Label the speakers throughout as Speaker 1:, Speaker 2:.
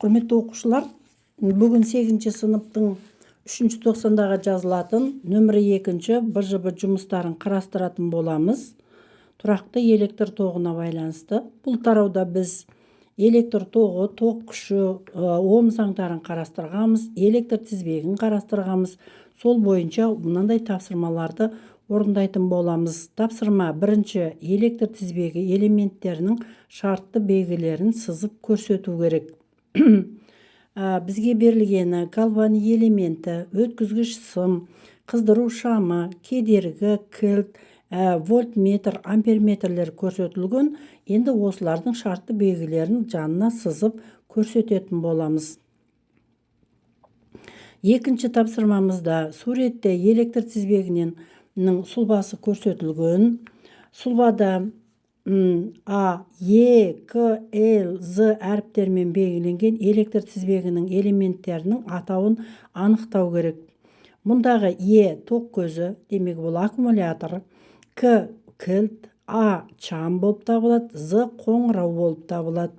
Speaker 1: Құрметті оқушылар, бүгін 8 сыныптың 3 тоқсандағы жазылатын нөмірі 2 БЖБ жұмыстарын қарастыратын боламыз. Тұрақты электр тоғына байланысты. Бұл тарауда біз электр тоғы, ток күші, Ом заңдарын қарастырғанбыз, электр тізбегін қарастырғанбыз. Сол бойынша мынандай тапсырмаларды орындайтын боламыз. Тапсырма бірінші: электр тізбегі элементтерінің шартты белгілерін сызып көрсету керек. Бізге берілгені: гальван элементі, өткізгіш сым, қыздыру шамы, кедергі, кілт, вольтметр, амперметрлер көрсетілген. Енді осылардың шартты белгілерін жанына сызып көрсететін боламыз. Екінші тапсырмамызда суретте электр тізбегінен сұлбасы көрсетілген. Сұлбада А, Е, К, Л, З әріптермен белгіленген электр тізбегінің элементтерінің атауын анықтау керек. Мұндағы Е — ток көзі, демек, бұл аккумулятор, К — кілт, А — шам болып табылады, З — қоңырау болып табылады.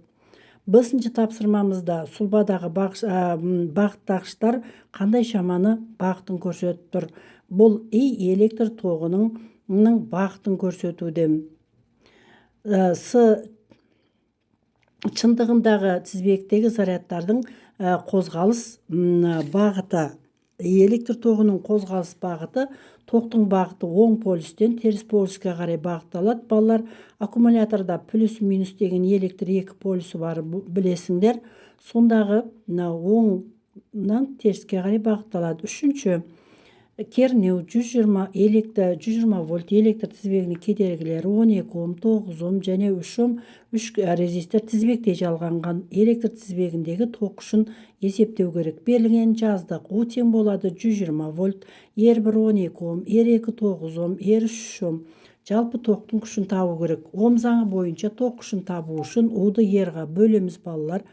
Speaker 1: Бесінші тапсырмамызда сұлбадағы бағыттағыштар қандай шаманы бағытын көрсетіп тұр? Бұл И электр тоғының бағытын көрсетуде. С шындығындағы тізбектегі зарядтардың қозғалыс бағыты. Электр тоғының қозғалыс бағыты, тоқтың бағыты оң полюстен теріс полюске қарай бағытталады, балалар. Аккумуляторда плюс, минус деген электр екі полюсі бар, білесіңдер. Сондағы мына оңнан теріске қарай бағытталады. Үшінші: кернеу 120 электр, 120 вольт электр тізбегінің кедергілері 12 ом, 9 ом және 3 ом, үш резистор тізбектей жалғанған. Электр тізбегіндегі ток күшін есептеу керек. Берілгенін жаздық. У тең болады 120 вольт, R1 12 ом, R2 9 ом, R3 3 ом. Жалпы токтың күшін табу керек. Ом заңы бойынша ток күшін табу үшін У-ды R-ға бөлеміз, балалар.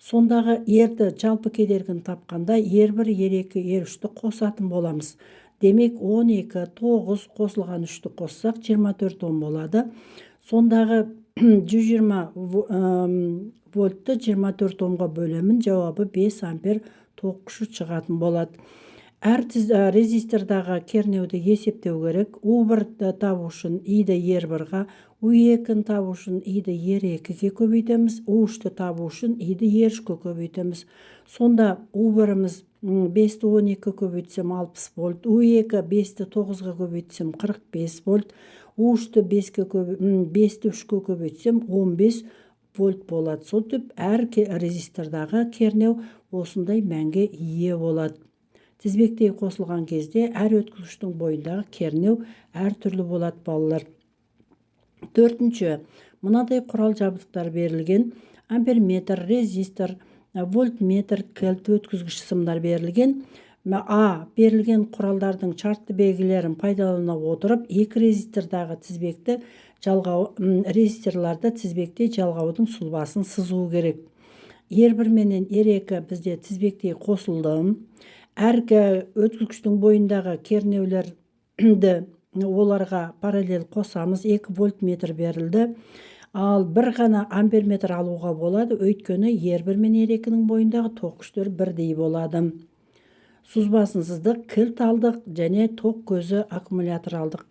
Speaker 1: Сондағы R-ді, жалпы кедергіні тапқанда, R1, R2, R3-ті қосатын боламыз. Демек, 12, 9 қосылған 3-ті қоссақ, 24 ом болады. Сондағы 120 вольтты 24 омға бөлемін, жауабы 5 ампер ток күші шығатын болады. Әр резистордағы кернеуді есептеу керек. У1 табу үшін И-ді R1-ға, У2-ні табу үшін И-ді R2-ге көбейтеміз, У3-ті табу үшін И-ді R3-ке көбейтеміз. Сонда У1-іміз 5-ті 12 көбейтсем, 60 вольт, У2 5-ті 9-ға көбейтсем, 45 вольт, У3-ті 5-ті 3-ке көбейтсем, 15 вольт болады. Сөйтіп, әр резистордағы кернеу осындай мәнге ие болады. Тізбектей қосылған кезде әр өткізгіштің бойындағы кернеу әртүрлі болады, балалар. Төртінші: мынадай құрал жабдықтар берілген: амперметр, резистор, вольтметр, кілт, өткізгіш сымдар берілген. А берілген құралдардың шартты белгілерін пайдалана отырып, екі резистордағы тізбекті жалғау, резисторларды тізбектей жалғаудың сұлбасын сызу керек. R1 менен R2 бізде тізбектей қосылды. Әр өткізгіштің бойындағы кернеулерді оларға параллель қосамыз. Екі вольтметр берілді, ал бір ғана амперметр алуға болады, өйткені R1 мен R2-нің бойындағы ток күштері бірдей болады. Сызбасын сыздық, кілт алдық және ток көзі аккумулятор алдық.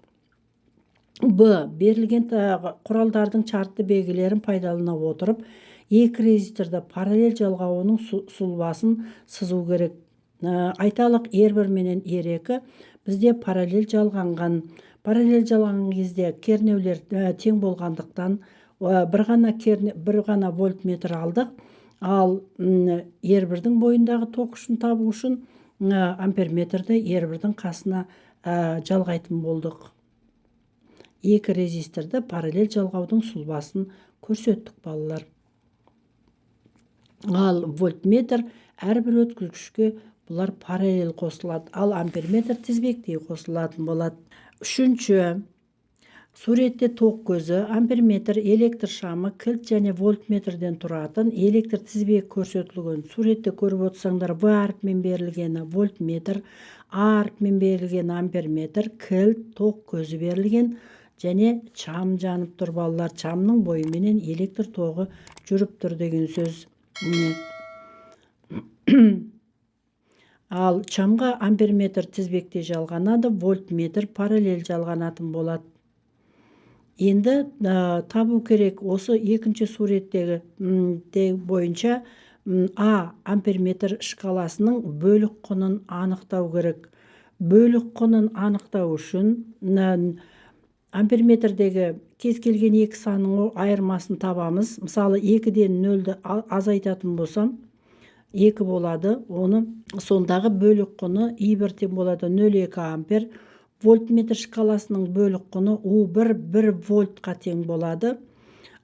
Speaker 1: Б берілген құралдардың шартты белгілерін пайдалана отырып, екі резисторды параллель жалғауының сұлбасын сызу керек. Айталық, R1 менен R2 бізде параллель жалғанған. Параллель жалғанған кезде кернеулер тең болғандықтан, бір ғана вольтметр алдық, ал R1-дің бойындағы ток күшін табу үшін амперметрді R1-дің қасына жалғайтын болдық. Екі резисторды параллель жалғаудың сұлбасын көрсеттік, балалар. Ал вольтметр әрбір өткізгішке бұлар параллель қосылады, ал амперметр тізбектей қосылатын болады. Үшінші: суретте ток көзі, амперметр, электр шамы, кілт және вольтметрден тұратын электр тізбегі көрсетілген. Суретте көріп отырсаңдар, В әрпімен берілгені вольтметр, А әрпімен берілгені амперметр, кілт, ток көзі берілген және шам жанып тұр, балалар. Шамның бойыменен электр тоғы жүріп тұр деген сөз. Міне. Ал шамға амперметр тізбекте жалғанады, вольтметр параллель жалғанатын болады. Енді табу керек осы екінші суреттегі бойынша А амперметр шкаласының бөлік құнын анықтау керек. Бөлік құнын анықтау үшін амперметрдегі кез келген екі санның айырмасын табамыз. Мысалы, 2-ден 0-ді азайтатын болсам, 2 болады. Оны сондағы бөлік құны I1 тең болады 0,2 ампер. Вольтметр шкаласының бөлік құны U1 1 вольтқа тең болады.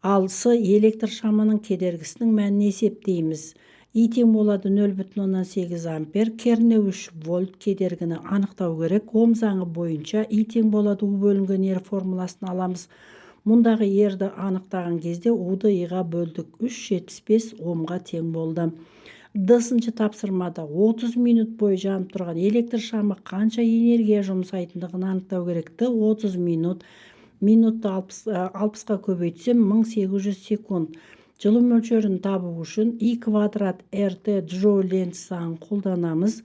Speaker 1: Ал С электр шамының кедергісінің мәнін есептейміз. И тең болады 0,8 ампер, кернеу 3 вольт, кедергіні анықтау керек. Ом заңы бойынша И тең болады У бөлінген R формуласын аламыз. Мұндағы R-ді анықтаған кезде U-ды I-ға бөлдік. 3,75 омға тең болды. Д-сыншы тапсырмада 30 минут бойы жанып тұрған электр шамы қанша энергия жұмсайтындығын анықтау керек. Д 30 минут. Минутты 60-қа көбейтсем 1800 секунд. Жылу мөлшерін табу үшін И квадрат РТ Джоуль Ленц заңын қолданамыз.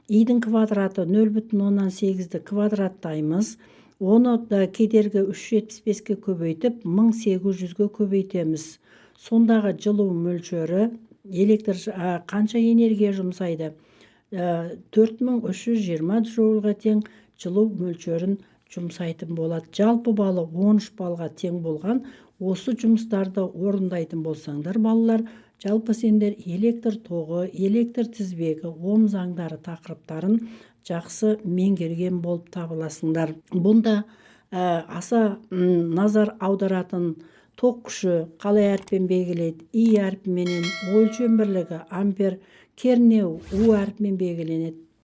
Speaker 1: И-дің квадраты 0,8-ді квадраттаймыз. Оны кедергі 3,75-ке көбейтіп 1800-ге көбейтеміз. Сондағы жылу мөлшері электр қанша энергия жұмсайды? 4320 джоульға тең жылу мөлшерін жұмсайтын болады. Жалпы балы 13 балға тең болған. Осы жұмыстарды орындайтын болсаңдар, балалар, жалпы сендер электр тоғы, электр тізбегі, Ом заңдары тақырыптарын жақсы меңгерген болып табыласыңдар. Бұнда аса назар аударатын тоқ күші қалай әріппен белгілейді? И әрпіменен, өлшем бірлігі ампер, кернеу У әрпімен белгіленеді.